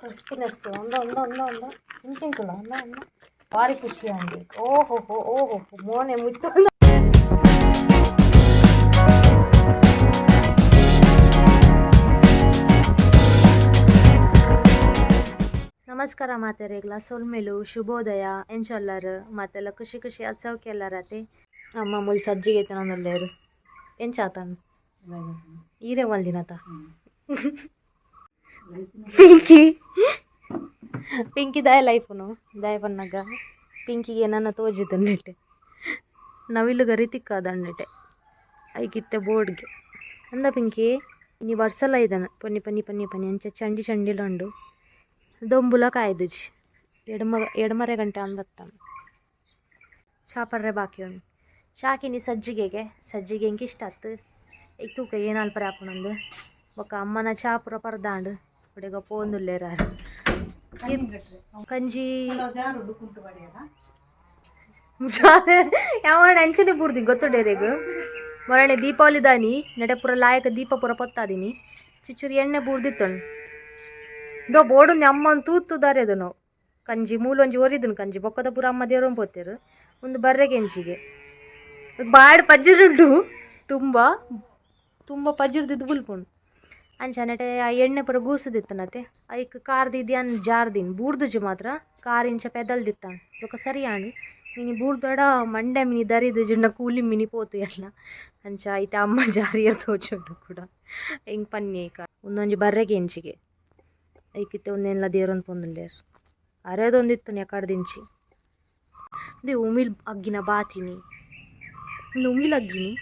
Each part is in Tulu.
ಕ್ರಿಸ್ಪಿನೆಸ್ ಅಂದ ಅಂದ ಅಂದ ಅಂದ ಇಂಚಿಂತುಲ ಅಂದ ಅಂದ ಭಾರಿ ಖುಷಿ ಅಂಡಿ. ಓಹೋ ಹೋ, ಓಹೋ, ಮೋನೆ ಮುತ್ತು. ನಮಸ್ಕಾರ ಮಾತೆರೆಗ್ಲ, ಸೊಲ್ಮೆಲು, ಶುಭೋದಯ. ಎಂಚೊಲ್ಲರ್ ಮಾತೆಲ್ಲ? ಖುಷಿ ಖುಷಿ ಅದು ಸೌಖ್ಯ ಎಲ್ಲರತೆ. ಅಮ್ಮ ಮುಲ್ ಸಜ್ಜಿಗೆ ತಿನ್ನೊಂದುಲ್ಲೇರು. ಎಂಚಾತನ್ ಈರೇ ಮಲ್ದಿನತ? ಪಿಂಕಿ, ಪಿಂಕಿ ದಾಯ ಲೈಫುನು ದಾಯ ಪನ್ನಗ ಪಿಂಕಿಗೆ ಏನನ್ನ ತೋಜಿದ್ದನ್ನಿಟ್ಟೆ ನವಿಲು ಗರಿ ತಿಕ್ಕಾದನ್ನಿಟ್ಟೆ ಐಕಿತ್ತೆ ಬೋರ್ಡ್ಗೆ ಅಂದ. ಪಿಂಕಿ, ಇನಿ ವರ್ಸಲ ಇದನ ಪೊನ್ನಿ ಪನ್ನಿ ಪನ್ನಿ ಪನ್ನಿ ಅಂಚ ಚಂಡಿ ಚಂಡಿಲ ಉಂಡು. ದೊಂಬುಲ ಕಾಯ್ದುಜಿ. ಎಡ್ಮ ಎಡ್ಮರೆ ಗಂಟೆ ಅಂಬತ್ತಾನ. ಚಾಪರ್ರೆ ಬಾಕಿ ಉಂಡು. ಚಾಕಿನಿ ಸಜ್ಜಿಗೆಗೆ, ಸಜ್ಜಿಗೆ ಎಂಕ್ ಇಷ್ಟ ಆತು. ಈಗ ತೂಕ ಏನು ಅಲ್ಪರೆ ಆಪುನಂದು. ಬೊಕ್ಕ ಅಮ್ಮನ ಚಾ ಪೂರ ಪರ್ದಾಂಡು. ಹುಡುಗ ಪೋಂದುಲ್ಲೇರ ಕಂಜಿ ಯಾವ ಅಂಚನೆ ಬೂರ್ದಿ ಗೊತ್ತುಂಡೇರೆಗ್. ಮೊರಳೆ ದೀಪಾವಳಿ ದಾನಿ ನಡೆ ಪೂರ ಲಾಯಕ ದೀಪ ಪೂರ ಪೊತ್ತಾದಿನಿ. ಚುಚ್ಚುರಿ ಎಣ್ಣೆ ಬೂರ್ದಿತ್ತುಂಡು. ದೋ ಬೋಡುಂದು ಅಮ್ಮನ್ ತೂತು ದಾರೆದು ನಾವು. ಕಂಜಿ ಮೂಲೊಂಜಿ ಒರಿದುನು ಕಂಜಿ ಬೊಕ್ಕದ ಪೂರ ಅಮ್ಮ ದೇವ್ರಂ ಪೋತೇರು. ಒಂದು ಬರ್ರೆ ಕೆಂಚಿಗೆ ಬಾಡ್ ಪಜ್ಜಿರುಂಡು. ತುಂಬ ತುಂಬ ಪಜಿರ್ದಿದ್ದು ಬುಲ್ಪುಂಡು. ಅಂಚ ನೆಟೆ ಆ ಎಣ್ಣೆ ಪೂರ ಗೂಸುದಿತ್ತನತೆ. ಐಕ್ ಕಾರ್ದಿದ್ದು ಅನ್ ಜಾರ್ದಿನ್ ಬೂರ್ದುಜಿ ಮಾತ್ರ. ಕಾರ್ ಇಂಚ ಪೆದಲ್ದಿತ್ತಾಂಡ್. ಬೊಕ ಸರಿ ಆಂಡ್. ಮಿನಿ ಬೂರ್ದಡ ಮಂಡೆ ಮಿನಿ ದರಿದು ಜಿಂಡ ಕೂಲಿ ಮಿನಿ ಪೋತು ಎಲ್ಲ. ಅಂಚ ಐತೆ ಅಮ್ಮ ಜಾರಿಯರ್ ತೋಚುಂಡು ಕೂಡ ಎಂಕ್ ಪನ್ನಿ. ಐಕ ಒಂದೊಂಜಿ ಬರ್ರೆಗೆ ಎಂಚಿಗೆ ಐಕಿತ್ತೆ ಒಂದೇನ್ಲ ದೇವರೊಂದು ಪೊಂದುಂಡೇರ್ ಅರೆದೊಂದಿತ್ತು ನೆಕಡ್ದಿಂಚಿ. They ಉಮಿಲ್ ಅಗ್ಗಿನ ಬಾತಿನಿ, ಒಂದು ಉಮಿಲ್ ಅಗ್ಗಿನಿ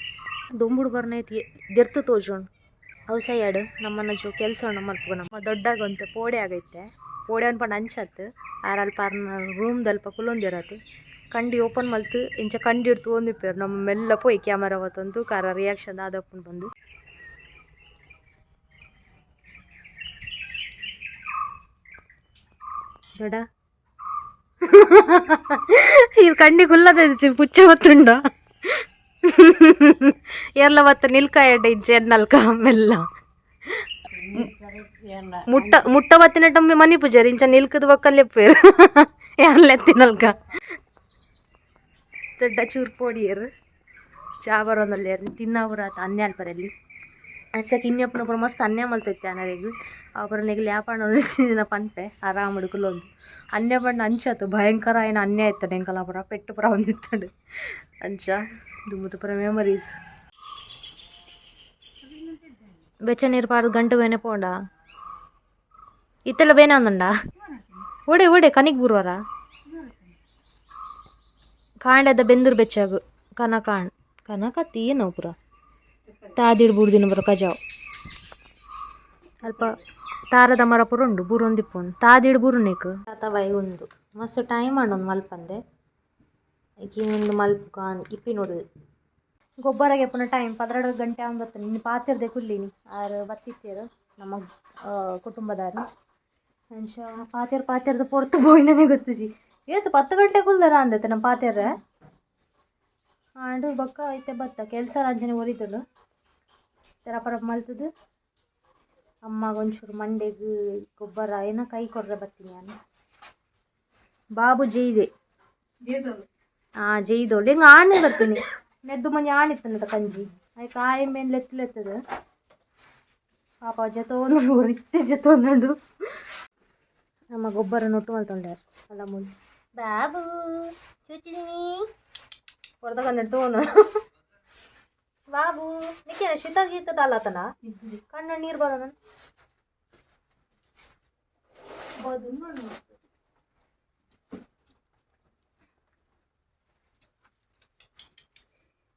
ದೊಂಬುಡು ಬರ್ನೈತಿ ದೆರ್ತು ತೋಜುಂಡು. ಅವು ಸೈಯಡ್ ನಮ್ಮನ್ನ ಜೋ ಕೆಲಸ ಮಲ್ಪುಗ. ನಮ್ಮ ದೊಡ್ಡಾಗ ಒಂತೆ ಪೋಡೆ ಆಗೈತೆ. ಪೋಡೆ ಅನ್ಪಂಡ ಅಂಚತ್ ಆರ್ ಅಲ್ಪ ಅರ್ನ ರೂಮ್ದಲ್ಪ ಕುಲೊಂದಿರತ್ತೆ. ಕಂಡಿ ಓಪನ್ ಮಲ್ತು ಇಂಚ ಕಂಡಿ ಇಡ್ತು ಒಂದಿಪ್ಪೇರು. ನಮ್ಮ ಮೆಲ್ಲ ಪೋಯ್ ಕ್ಯಾಮರಾ ಬತ್ತೊಂದು ಕಾರ ರಿಯಾಕ್ಷನ್ ದಾದಪ್ಪುಂಡು ಬಂದು. ದೊಡ್ಡ ಇದು ಕಂಡಿ ಕುಲ್ಲದ ಪುಚ್ಚ ಬತ್ತುಂಡ. ಏರ್ಲ ಬತ್ತ ನಿಲ್ಕ ಎಡ್ಡೆ ಇಜ್ಜೆ ನಲ್ಕ ಮೆಲ್ಲ ಮುಟ್ಟ ಮುಟ್ಟ ಬತ್ತಿನ ಟಮ್ಮಿ ಮನಿ ಪೂಜಾರಿ ಇಂಚ ನಿಲ್ಕದ ಬಕ್ಕಲ್ಲಿ ಎತ್ತಿನಲ್ಕ. ದೊಡ್ಡ ಚೂರು ಪೋಡಿಯರು ಚಾ ಬರೋಂದಲ್ಲೇರು ತಿನ್ನಾಪುರ ಆತ ಅನ್ಯ ಅಲ್ಪರಲ್ಲಿ. ಅಂಚ ಕಿನ್ಯಪ್ಪನ ಪೂರ ಮಸ್ತ್ ಅನ್ಯ ಮಲ್ತೈತೆ ಅನರೆಗ್. ಅಪುರ ನೆಗ್ಲಿ ಯಾಪಣ್ಣ ಪನ್ಪೆ ಆರಾಮ್ ಕುಲ್ಲೊಂದು. ಅನ್ಯ ಪಂಡ ಅಂಚಾತು ಭಯಂಕರ ಏನ ಅನ್ಯಾಯ ಇತ್ತಂಡು ಎಂಕಲ ಪೂರ ಪೆಟ್ಟು ಪೂರ ಒಂದಿತ್ತಂಡು. ಅಂಚ ದುಂಬುದು ಪೂರ ಮೆಮೊರೀಸ್. ಬೆಚ್ಚ ನೀರು ಪಾಡ್ದು ಗಂಟು ಬೇನೆ ಪೋಂಡ. ಇತ್ತೆಲ್ಲ ಬೇನೆ ಅಂದುಂಡ. ಓಡೆ ಓಡೆ ಕನಿಕ್ ಬೂರ್ವರ ಕಾಂಡದ ಬೆಂದೂರು ಬೆಚ್ಚಾಗು ಕನ ಕಾಣ್ ಕನಕ ತೀಯನ ಪೂರ ತಾದಿಡ್ ಬೂರ್ದಿನ ಪೂರ ಕಜಾವ್. ಅಲ್ಪ ತಾರದ ಮರ ಪೂರ ಉಂಡು, ಬೂರೊಂದಿಪ್ಪುಂಡು. ತಾದಿಡ್ ಬೂರುನೇಕ್ ತಾತ ಉಂದು ಮಸ್ತ್ ಟೈಮ್ ಆಂಡ್ ಮಲ್ಪಂದೆ. ಒಂದು ಮಲ್ಪುಗ ಇಪ್ಪಿ ನೋಡು. ಗೊಬ್ಬರ ಗೆಪ್ಪುನ ಟೈಮ್ 12 ಗಂಟೆ ಆವೊಂದು. ಇನ್ನು ಪಾತೆರ್ದೆ ಕುಲ್ಲಿನಿ. ಆರು ಬತ್ತಿತ್ತೇರು ನಮ್ಮ ಕುಟುಂಬದಾರು. ಅಂಚ ಪಾತೆರ್ ಪಾತೆರ್ದ ಪೊರ್ತು ಪೋಯಿನನೇ ಗೊತ್ತುಜಿ. ಏತ್ 10 ಗಂಟೆ ಕುಲ್ದರ ಅಂದತೆ ನಮ್ಮ ಪಾತೆರ ಆಂಡ್. ಬೊಕ್ಕ ಇತ್ತೆ ಬತ್ತ ಕೆಲಸ ಅಂಚನೆ ಒರಿತುಂಡು. ತೆರಪರ ಮಲ್ತುದು ಅಮ್ಮಗೆ ಒಂಚೂರು ಮಂಡೆಗ್ ಗೊಬ್ಬರ ಏನ ಕೈ ಕೊರ್ರೆ ಬತ್ತೀನಿ ನಾನು. ಬಾಬು ಜೈದೆ. ಹಾಂ, ಜೈದೋಳು ಹಿಂಗೆ ಆಣೆ ಬರ್ತೀನಿ. ನೆದ್ದು ಮಂಜಿ ಆಣಿತ್ತನ್ನದ ಕಂಜಿ ಐಕ್ ಆಯಿ ಮೇಲೆ ಲೆತ್ತಲೆತ್ತದ. ಪಾಪ ಜೊತೆ ಒರಿತ್ತೆ ಜೊತೆ. ನಮ್ಮ ಗೊಬ್ಬರ ನೊಟ್ಟು ಮಲ್ತೊಂಡಾರ ಅಲ್ಲ ಮುಲ್. ಬಾಬು ಚೂಚಿದೀನಿ ಹೊರದ ಕನ್ನಡ ತಗೊಂಡು. ಬಾಬು ನಿಕ್ಕೇನ ಶೀತ ಗೀತದ ಅಲ್ಲತನ ಕಣ್ಣು ನೀರು ಬರೋಣ.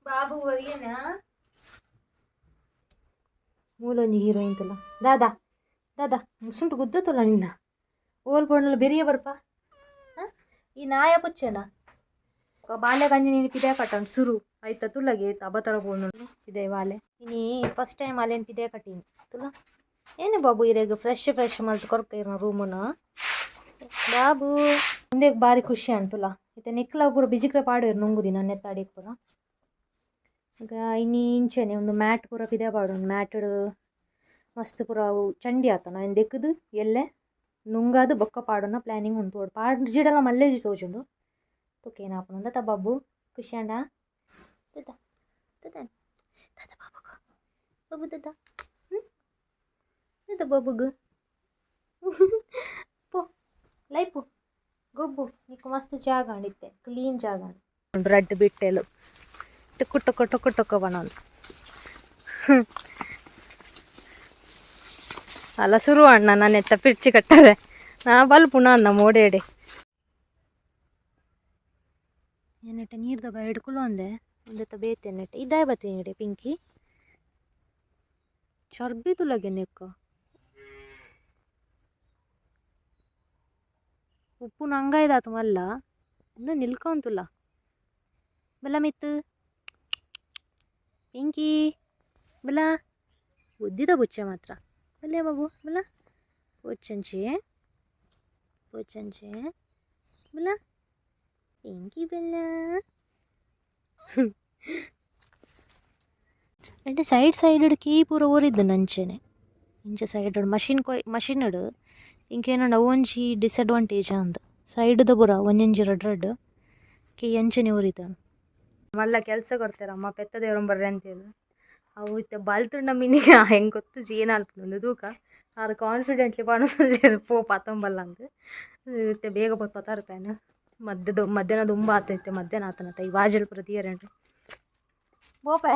ಬಾಬು ಏನ ಮೂಲೊಂಜಿ ಹೀರೋಯಿನ್ ತುಲ. ದಾದಾ ದಾದಾ ಮುಸುಂಟು ಗುದ್ದತುಲ್ಲ ನಿನ್ನ ಓಲ್ ಪೋಂಡಲ ಬೆರಿಯ ಬರ್ಪ. ಈ ನಾಯ ಪುಚ್ಚೆನ ಬಾಲ್ಯ ಗಂಜಿ ನೀನು ಪಿದೆ ಕಟ್ಟಂಡು ಸುರು ಆಯ್ತಾ ತುಲ್ಲಗೆ ಅಬತರ ಪೋಂದುಂಡು ಪಿದೆ ಬಾಲೆ. ಇನಿ ಫಸ್ಟ್ ಟೈಮ್ ಅಲ್ಲೇನು ಪಿದೆ ಕಟ್ಟೀನಿ ತುಲ. ಏನು ಬಾಬು ಇರೆಗ್ ಫ್ರೆಶ್ ಫ್ರೆಶ್ ಮಲ್ತ್ ಕೊರ್ಕ ಇರ್ನ ರೂಮುನು. ಬಾಬು ಉಂದೆಗ್ ಬಾರಿ ಖುಷಿ ಆಂಡ್ ತುಲ. ಇತ್ತೆ ನಿಕ್ಲ ಪೂರ ಬಿಜಿಕ್ರೆ ಪಾಡುವೆರ್ ನುಂಗುದಿನ ನೆತ್ತಾಡಿಗ್ ಪೂರ. ಈಗ ಇನಿ ಇಂಚನೆ ಒಂದು ಮ್ಯಾಟ್ ಪೂರ ಪಿದೆ ಪಾಡೊಂಡು. ಮ್ಯಾಟ್ ಮಸ್ತ್ ಪೂರ ಅವು ಚಂಡಿ ಆತನ. ಐನ್ ದೆಕ್ಕುದು ಎಲ್ಲೆ ನುಂಗಾದು ಬೊಕ್ಕ ಪಾಡುನ ಪ್ಲಾನಿಂಗ್ ಉಂಟು ಪಾಡ್ಜಿಡಲ ಮಲ್ಲೇಜಿ ತೋಜುಂಡು ತೂಕೇನಾಪುಂಡು ತ ಬಾಬು ಖುಷಿಯಾಂಡ ತದ ತದ ತದ ಬಾಬುಗು ಬಾಬು ತದ ತದ ಬಾಬುಗು ಪೋ ಲೈಪು ಗೊಬ್ಬು ನಿಕ್ಕು ಮಸ್ತ್ ಜಾಗ ಅಂಡಿತ್ತೆ ಕ್ಲೀನ್ ಜಾಗ ರಡ್ಡ್ ಬಿಟ್ಟೆಲು ಟುಕ್ಕು ಟೊಕ್ಕ ಟೊಕ್ಕ ಟೊಕ್ಕ ಬನೊಂದು ಅಲ್ಲ ಶುರು ಅಣ್ಣ ನಾನು ಎತ್ತ ಪಿರ್ಚಿ ಕಟ್ಟದೆ ನಾ ಬಲ್ಪುಣ ಅನ್ನ ಮೋಡೇಡೆ ಎನ್ನಟ ನೀರ್ದ ಹಿಡ್ಕೊಳ್ಳು ಅಂದೆ ಒಂದೆತ್ತ ಬೇತೆ ಎನ್ನಟ ಇದಾಯ ಬತ್ತೀನಿ ಇಡೆ ಪಿಂಕಿ ಚರ್ಬಿ ತುಲಗೆ ನೆಕ್ಕ ಉಪ್ಪು ನಂಗಾಯ್ದಾತು ಮಲ್ಲ ಇಂದು ನಿಲ್ಕೊಂತುಲ್ಲ ಬಲ್ಲ ಮಿತ್ತು ಪಿಂಕಿ ಬಲ್ಲ ಬುದ್ಧಿದ ಬುಚ್ಚೆ ಮಾತ್ರ ಬಲ್ಲೆ ಬಾಬು ಬಲ್ಲ ಪೊಚ್ಚಂಚಿ ಪೊಚ್ಚಂಚಿ ಬಲ್ಲ ಪಿಂಕಿ ಬೆಲ್ಲ అంటే ಸೈಡ್ ಸೈಡ್ ಕೀ ಪೂರ ಊರಿದ್ದು ನಂಚೆನೆ ಇಂಚ ಸೈಡ್ ಮಷಿನ್ ಕೊಯ್ ಮಷಿನ್ ಇಂಕೇನಂಡ ಒಂಜಿ ಡಿಸಡ್ವಾಂಟೇಜ್ ಅಂದ್ ಸೈಡ್ದ ಪೂರ ಒಂಜೊಂಜಿ ರಡ್ಡ್ ರಡ್ಡ್ ಕೇ ಅಂಚನೆ ಊರಿದ ಮಲ್ಲ ಕೆಲಸ ಕೊಡ್ತಾರಮ್ಮ ಪೆತ್ತ ದೇವ್ರಂ ಬರ್ರೆ ಅಂತೇಳಿ ಅವು ಇತ್ತೆ ಬಲ್ತುಂಡ ಮಿನಿಗೆ ಹೆಂಗೆ ಗೊತ್ತು ಏನ್ ಅಲ್ಪುಂಡು ತೂಕ ಆರು ಕಾನ್ಫಿಡೆಂಟ್ಲಿ ಪನೊಂದುಲ್ಲೆರ್ ಪೋ ಪತೊಂಬಲ್ಲ ಅಂದ್ ಇತ್ತೆ ಬೇಗ ಪೋತ್ ಪತಾರ್ಪೇನು ಮಧ್ಯದ ಮಧ್ಯಾಹ್ನ ದುಂಬ ಆತೈತೆ ಮಧ್ಯಾಹ್ನ ಆತನತ ಈ ವಾಜಲ್ ಪೂರ ತೀಯರೆಂಡ್ರಿ ಬೋಪೆ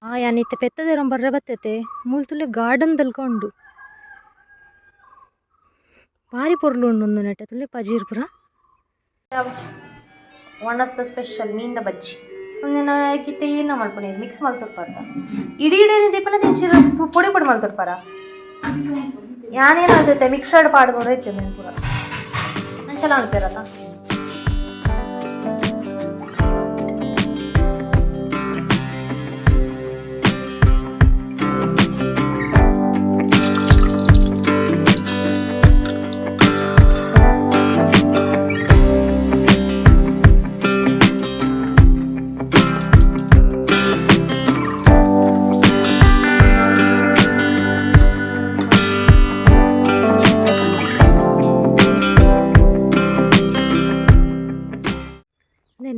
ಆ ಯಾನ್ ಇತ್ತೆ ಪೆತ್ತದೇರಂ ಬರ್ರೆ ಬತ್ತೈತೆ ಮೂಲು ಗಾರ್ಡನ್ ದಲ್ಕ ಉಂಡು ಬಾರಿ ಪೊರ್ಲು ಉಂಡು ಉಂದು ನೆಟ್ಟೆ ತುಲೆ ಪಜೀರ್ ಪೂರ ಒನ್ ಆಫ್ the special ಮೀನ್ದ ಬಜ್ಜಿ ಒಂದಿನ ಕಿತ್ತೆ ಏನ ಮಲ್ಪುನಿ ಮಿಕ್ಸ್ ಮಲ್ತೊರ್ಪಾರ್ದ ಇಡೀ ಇಡೀ ದೀಪನ ತಿಂಚಿರ ಪೊಡಿ ಪೊಡಿ ಮಲ್ತೊರ್ಪಾರ ಯಾನೇನಾಗುತ್ತೆ ಮಿಕ್ಸರ್ಡ್ ಪಾಡ್ಕೊಂಡು ಇತ್ತೆ ಮೀನು ಪೂರ ಅಂಚಲ ಅನ್ಪೇರತ್ತ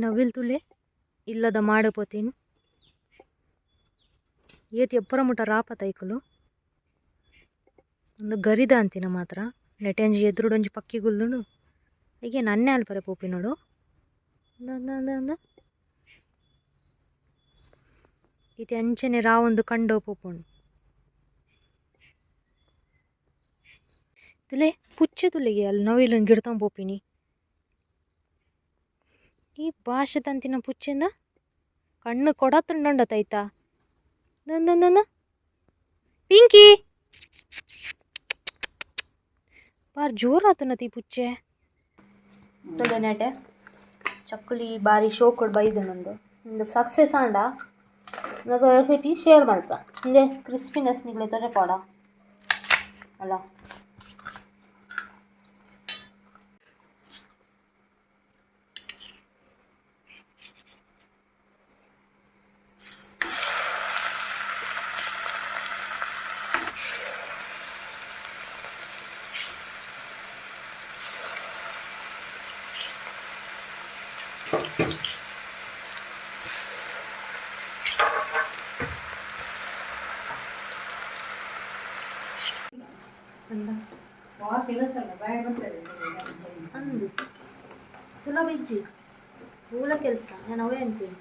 ನವಿಲ್ ತುಲೆ ಇಲ್ಲದ ಮಾಡು ಪೋತೀನಿ ಏತ್ ಎಪ್ಪರ ಮುಟ ರಾಪ ತೈಕುಲು ಒಂದು ಗರಿದ ಅಂತಿನ ಮಾತ್ರ ನೆಟೆಂಜಿ ಎದುರುಡೊಂಜಿ ಪಕ್ಕಿ ಗುಲ್ದುಂಡು ಈಗ ನನ್ನೆ ಅಲ್ಪರೆ ಪೋಪಿ ನೋಡು ಅಂದ ಇತಿ ಅಂಚನೆ ರಾವೊಂದು ಕಂಡು ಪೋಪುಂಡು ತುಲೆ ಪುಚ್ಚೆ ತುಲೆಗೆ ಅಲ್ಲಿ ನವಿಲನ್ನು ಗಿಡ್ತಂಬ ಪೋಪಿನಿ ಈ ಭಾಷೆ ತಂತಿನ ಪುಚ್ಚಿಂದ ಕಣ್ಣು ಕೊಡತ್ತುಂಡತೈತಾ ನಂದ ಪಿಂಕಿ ಬಾರ್ ಜೋರಾತನತಿ ಪುಚ್ಚೆ ನೆಟೆ ಚಕ್ಕುಲಿ ಬಾರಿ ಶೋಕುಡು ಬೈದು ನಂದು ಒಂದು ಸಕ್ಸೆಸ್ ಆಂಡ నాకు ರೆಸಿಪಿ ಶೇರ್ ಮಲ್ಪ ಇಂದೆ ಕ್ರಿಸ್ಪಿನೆಸ್ ನಿಗ್ಲೆ ತೋಜಪಾಡ ಅಲ್ಲ ಅಂದು ಸುಲಭ ಇಜ್ಜಿ ಹೂಲ ಕೆಲಸ ನಾನು ಅವೇ ಅಂತೀನಿ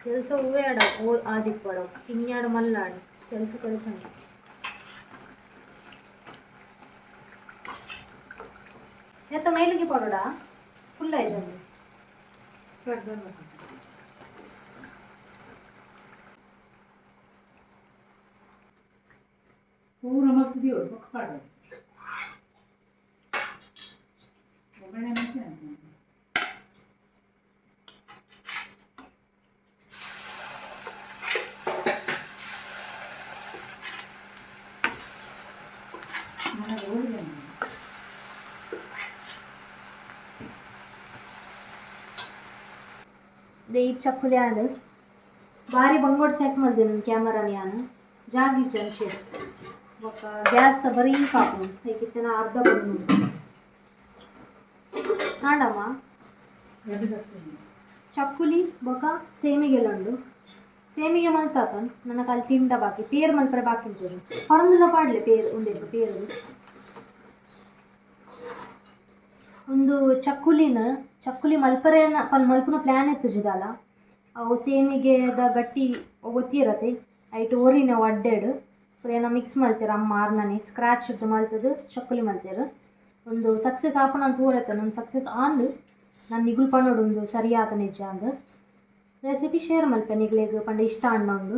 ಕೆಲಸ ಹೂವೇ ಆಡ ಓ ಆದಿಪ್ಪಡ ಕಿನ್ಯಾಡು ಮಲ್ಲಾಡು ಕೆಲಸ ಕೆಲಸ ಎತ್ತ ಮೈಲಿಗೆ ಪಾಡೋಡ ಫುಲ್ ಆಯ್ತು ಪೂರ ಮಸ್ತ್ ದೇವರು ಬೊಕ್ಕ ಪಾಡೋದು ಒಗ್ಗರಣೆ ಮಂಚಿನ ನನಗೆ ಹೋಗಿದೆ. ಈ ಚಕ್ಕುಲಿ ಆಂಡ್ ಬಾರಿ ಬಂಗೋಡ್ ಸೆಟ್ ಮಲ್ದಿನ ಕ್ಯಾಮರಾ ಯಾನ್. ಜಾಗಿ ಜಂಕ್ಷನ್ ಬೊಕ್ಕ ಗ್ಯಾಸ್ ತ ಬರೀ ಪಾಪು ಐಕಿತ್ತನ ಅರ್ಧ ಬಂದು ಆಂಡಮ್ಮ. ಎರಡು ತರ್ತೇನೆ. ಚಕ್ಕುಲಿ ಬೊಕ ಸೇಮಿಗೆಲ್ಲ ಉಂಡು. ಸೇಮಿಗೆ ಮಲ್ತಾತನ್ ನನ್ನ ಕಾಲು ತಿಂಡ ಬಾಕಿ ಪೇರು ಮಲ್ಪರೆ ಬಾಕಿ ಉಂಟು. ಪರಂದುಲ ಪಾಡ್ಲೆ ಪೇರು ಉಂದೇಕು ಪೇರು. ಒಂದು ಚಕ್ಕುಲಿನ ಚಕ್ಕುಲಿ ಮಲ್ಪರೆ ಮಲ್ಪುನ ಪ್ಲ್ಯಾನ್ ಇತ್ತು. ಅವು ಸೇಮಿಗೆದ ಗಟ್ಟಿ ಒತ್ತಿರತ್ತೆ ಐಟ್ ಒರಿನ ಒಡ್ಡೆಡು ಪೂರ ಮಿಕ್ಸ್ ಮಲ್ತೇರು ಅಮ್ಮ ಆರ್ನನೆ ಸ್ಕ್ರ್ಯಾಚ್ ಇದ್ದು ಮಲ್ತದು ಚಕ್ಕುಲಿ ಮಲ್ತೇರು. ಒಂದು ಸಕ್ಸಸ್ ಆಪುನ ಅಂತ ತೂರತ್ತೆ. ನನ್ನ ಸಕ್ಸಸ್ ಆಂದ್ ನಾನು ನಿಗುಲ್ ಪನ್ನೋಡು ಒಂದು ಸರಿಯಾದ ನಿಜ ಅಂದ್ ರೆಸಿಪಿ ಶೇರ್ ಮಲ್ಪೆ ನಿಗ್ಲೆಗ್ ಪಂಡ ಇಷ್ಟ ಅಣ್ಣ ಒಂದು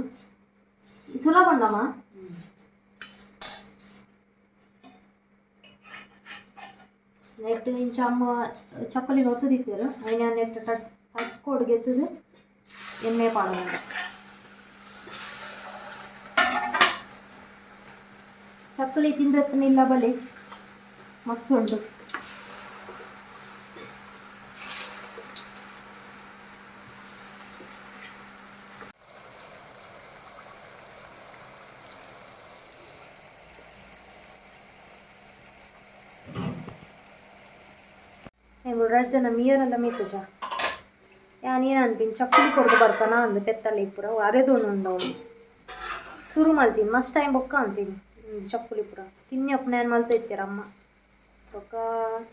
ಸುಲಭ ಉಂಡಮ್ಮ. ನೆಟ್ ಇಂಚ ಅಮ್ಮ ಚಕ್ಕುಲಿ ಒತ್ತದಿತ್ತೇರು ಐನ ನೆಟ್ ಟಟ್ ತಟ್ಕೋಡು ಗೆತ್ತದು ಎಣ್ಣೆ ಪಾಡೋದು. ಚಕ್ಕುಲಿ ತಿಂದ್ರತ್ತನಿಲ್ಲ ಬಲೆ ಮಸ್ತ್ ಉಂಟು. ರಡ್ಡ್ ಜನ ಮೀಯರೆಲ್ಲ ಮೀತುಜ ಯಾನ್ ಏನ್ ಅನ್ಪಿನ್ ಚಕ್ಕುಲಿ ಕೊರ್ದು ಬರ್ಪನಾ ಅಂದ್ ಪೆತ್ತಲೆ ಪೂರ ಅರೆದು ಉಂಡು ಅವಳು ಸುರು ಮಲ್ತೀನಿ ಮಸ್ತ್ ಟೈಮ್ ಬೊಕ್ಕ ಅಂತೀನಿ ಚಕ್ಕುಲಿ ಪೂರ ತಿನ್ಯಪ್ಪನ ಏನು ಮಲ್ತ ಇತ್ತೀರ ಅಮ್ಮ ಬೊಕ್ಕ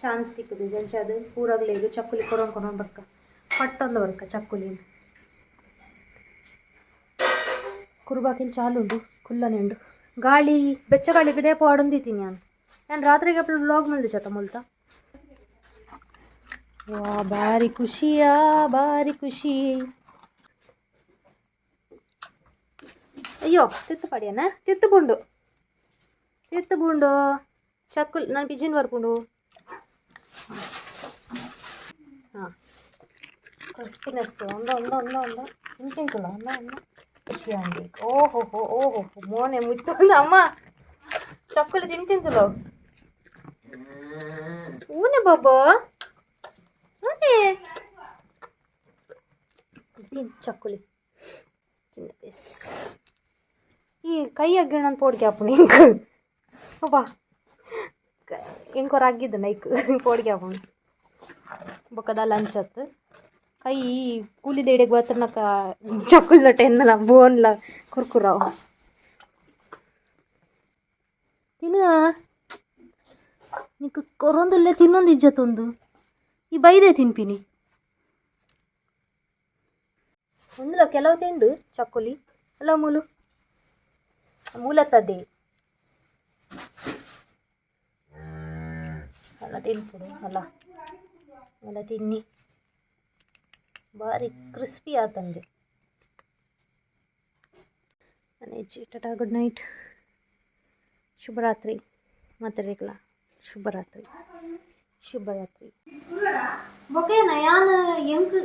ಚಾನ್ಸ್ ತಿಕ್ಕುದು ಜಂಚ ಅದು ಪೂರಗ್ಲೇಗ್ ಚಕ್ಕುಲಿ ಕೊರೊಂದು ಕೊರೊಂದು ಬರ್ಕ ಪಟ್ಟೊಂದು ಬರ್ಕ ಚಕ್ಕುಲಿ. ಕುರುಬಾಕಿಲ್ ಚಾಲು ಉಂಡು ಕುಲ್ಲನೆ ಉಂಡು ಗಾಳಿ ಬೆಚ್ಚ ಗಾಳಿ ಬಿದೆ ಪಾಡೊಂದಿತ್ತೀನಿ. ನಾನು ನಾನು ರಾತ್ರಿಗೆ ವ್ಲಾಗ್ ಮಲ್ದೆ ಚತ ಮುಲ್ತ. ವಾ ಬಾರಿ ಖುಷಿಯಾ ಬಾರಿ ಖುಷಿ. ಅಯ್ಯೋ ತಿತ್ತು ಪಡಿಯನ ತಿತ್ತು ಬುಂಡು ತಿತ್ತು ಬುಂಡು ಚಕ್ಕುಲ್ ನಾನು ಪಿಜಿನ್ ಬರ್ಪುಂಡು. ಹಾಂ ಕ್ರಿಸ್ಪಿನೆಸ್ ಒಂದ ಒಂದ ಒಂದ ಒಂದ ಇಂಚಿಂಕುಲ ಒಂದ ಒಂದ ಖುಷಿ ಅಂದಿ. ಓಹೋ ಹೋ ಓಹೋ ಮೋನೆ ಮುತ್ತು ಅಮ್ಮ ಚಕ್ಕುಲಿ ತಿಂತಿಂತಲೋ ಊನೆ ಬಾಬಾ ಊನೆ ತಿನ್ ಚಕ್ಕುಲಿ ತಿನ್ನ ಪೀಸ್. ಈ ಕೈ ಅಗ್ಗಿಣ ಪೋಡಿಗೆ ಆಪುಂಡು ಇಂಕ್ ಅಬ್ಬಾ ಇಂಕೊರ ಅಗ್ಗಿದ್ದು ನೈಕ್ ಪೋಡಿಗೆ ಆಪುಂಡು. ಬೊಕ್ಕದ ಲಂಚ್ ಅತ್ತು ಕೈ ಕೂಲಿದ ಇಡೆಗ್ ಬತ್ತನಕ ಚಕ್ಕುಲ್ದ ಟೆನ್ನಲ ಬೋನ್ಲ ಕುರ್ಕುರಾವ್ ತಿನ್ನ ನಿಕ್ಕು ಕೊರೊಂದುಲ್ಲೆ ತಿನ್ನೊಂದು ಇಜ್ಜತ್ತೊಂದು ಈ ಬೈದೆ ತಿನ್ಪಿನಿ ಒಂದುಲ ಕೆಲವು ತಿಂಡು ಚಕ್ಕುಲಿ ಅಲ್ಲ ಮೂಲು ಮೂಲತ್ತದ್ದೇ ಅಲ್ಲ ತಿನ್ಪುಡು ಅಲ್ಲ ಅಲ್ಲ ತಿನ್ನಿ ಭಾರಿ ಕ್ರಿಸ್ಪಿ ಆತಂಗೆ. ಟಾಟಾ, ಗುಡ್ ನೈಟ್, ಶುಭರಾತ್ರಿ. ಮಾತಾಡಿಕ್ಲ ಶುಭರಾತ್ರಿ ಶುಭರಾತ್ರಿ. ಬೊಕೇನ ಯಾನ್ ಎಂಕ್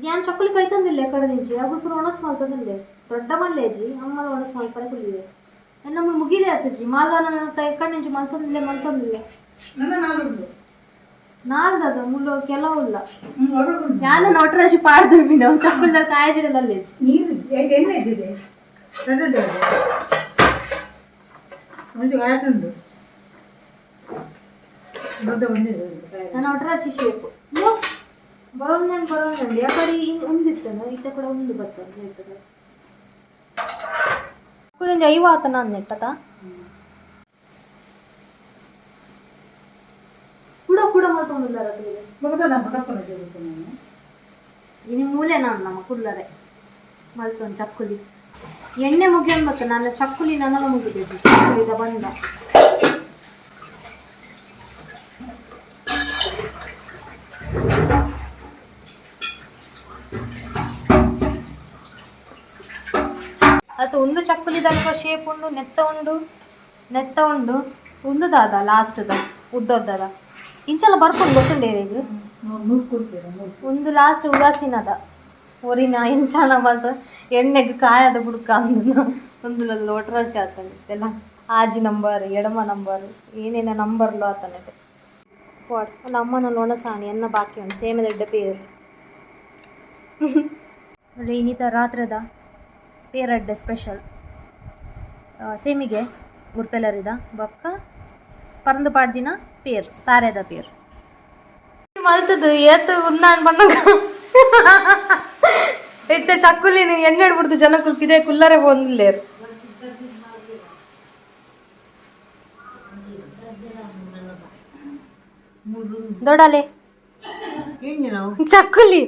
ಯಾನ್ ಚಕ್ಕುಲಿ ಕೈತಂದಿಲ್ಲ ಕಡೆದಿಂಚಿ ಅಗುಲ್ ಪೂರ ಒಣಸ್ ಮಲ್ತಂದಿಲ್ಲ ದೊಡ್ಡ ಮಲ್ಲೇಜಿ ಅಮ್ಮಲ ಒಣಸ್ ಮಲ್ಪರೆ ಕುಲ್ಲಿದೆ ನಮ್ಮ ಮುಗಿದೆ ಆತಜಿ ಮಾಲ್ದಾನ ಕಣ್ಣಿಂಚಿ ಮಲ್ತಂದಿಲ್ಲ ಮಲ್ತಂದಿಲ್ಲ. ನನ್ನ ನಾಲ್ಕು. ನಾಲ್ದದ ಮುಳ್ಳು ಕೆಲವುಲ್ಲ. ಉಂಟು. ಯಾನ ನೊಟರಾಶಿ ಪಾಡ್ದಿರ್ಬಿನ ಚಕ್ಕುಲ್ದ ಕಾಯಜಿಡದಲ್ಲೇಜಿ. ನೀರು ಎಣ್ಣೆ ಇದ್ದಿದೆ ದೊಡ್ಡ ಒಂದು ಉಂಟು ದೊಡ್ಡ ಒಂದಿದೆ. ನನ್ನ ಒಟ್ರಾಶಿ ಶೇಪ್ ಬರೋಂದಂಡು ಬರೋಂದಂಡು ಯಾಕಡೆ ಉಂದಿತ್ತನ ಇತ್ತ ಕೂಡ ಉಂದು ಬರ್ತದೆ ಹೇಳ್ತದೆ ಕುಲಂಜಿ ಐವ ಆತನ ಅಂದೆಟ್ಟತ ಕೂಡ ಕೂಡ ಮಲ್ತೊಂದುಲ್ಲಾರ. ಬರ್ತದ ತಪ್ಪನ ನಾನು. ಇನಿ ಮೂಲೆ ನಾನು ನಮ್ಮ ಕುಲ್ಲರೆ ಮಲ್ತೊಂದು ಚಕ್ಕುಲಿ ಎಣ್ಣೆ ಮುಗಿಯೋನ್ ಬತ್ತ ನಾನು ಚಕ್ಕುಲಿ ನನ್ನಲ್ಲ ಮುಗಿದೆ ಚಕ್ಕುಲಿದ ಬಂದ. ಅದು ಒಂದು ಚಕ್ಕುಲಿದಲ್ಪ ಶೇಪ್ ಉಂಡು ನೆತ್ತ ಉಂಡು ನೆತ್ತ ಉಂಡು ಒಂದು ದಾದ ಲಾಸ್ಟ್ದ ಉದ್ದದ್ದದ ಇಂಚಲ ಬರ್ಪುಂಡು ಗೊತ್ತುಂಡೆ ಈಗ. ನೂರು ಕೊಡ್ತೀರಾ ನೂರು. ಒಂದು ಲಾಸ್ಟ್ ಉದಾಸೀನದ ಒರಿನ ಇಂಚಾನ ಬಲ್ತ ಎಣ್ಣೆಗ್ ಕಾಯದ ಬುಡ್ಕ ಅಂದು ಒಂದು ಲೋಟರಾಶಿ ಆತಂಡೆ ಎಲ್ಲ ಆಜಿ ನಂಬರ್ ಎಡಮ ನಂಬರ್ ಏನೇನ ನಂಬರ್ಲು ಆತನಟೆ ಪಾಡ್ ಅಲ್ಲ ಅಮ್ಮನ ಲೊಣಸಾಣಿ ಎನ್ನ ಬಾಕಿ ಉಂಟು ಸೇಮೆದ ಎಡ್ಡೆ ಪೇರು ಒಳ್ಳೆ ಇನ್ನಿತ ರಾತ್ರಿದ ಪೇರಡ್ಡೆ ಸ್ಪೆಷಲ್. ಸೇಮಿಗೆ ಉರ್ಪೆಲರಿದ ಬೊಕ್ಕ ಪರಂದು ಪಾಡ್ದಿನ ಪೇರ್, ತಾರೆದ ಪೇರ್ ಮಲ್ತದು ಏತ್ ಉಂದಾಣ್ ಪನ್ನಗ ಇತ್ತೆ ಚಕ್ಕುಲಿನ ಎಣ್ಣೆ ಬಿಡ್ದು ಜನಕುಲು ಪಿದೆ ಕುಲ್ಲರೆ ಪೋಂದುಲ್ಲೇರ್. ದೊಡಲೆ ಚಕ್ಕುಲಿ.